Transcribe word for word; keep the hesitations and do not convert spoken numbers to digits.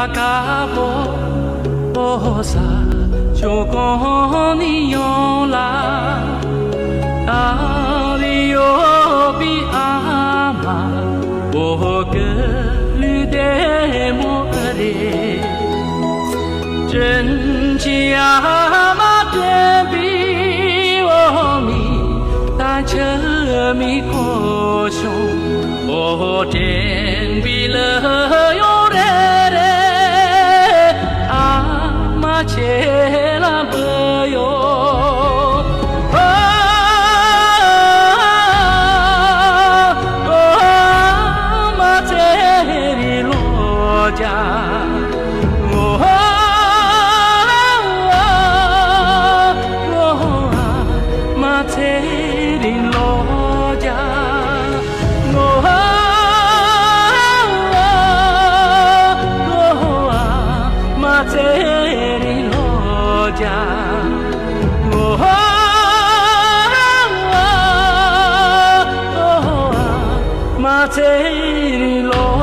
དཀར་པོ་ས་ཞོགས་གོང་ནས་ཡོང་ལ། ད་རེས་ཡོད་པའི་ཨ་མ་བོད་ཀྱི་ལུས་བདེ་མོ་རེད། དྲིན་ཆེན་ཨ་མ་དྲན་པའི་འོ་མའི་ད་ཆུ་མིག་ཁོ་ཤོང་། འོ་དྲན་པའི་ལུས་ཡོངས་རེ་རེ་ཨ་མ་ཁྱེད་ལ་འབུལ་ཡོད། ཨ་མ་ཚེ་རིང་ལོ་བརྒྱ། ཨ་མ་ཚེ་རིང་ལོ་བརྒྱ། ཨ་མ་ཚེ་རིང་ལོ་བརྒྱ། ཨ་མ་ཚེ་རིང་ལོ་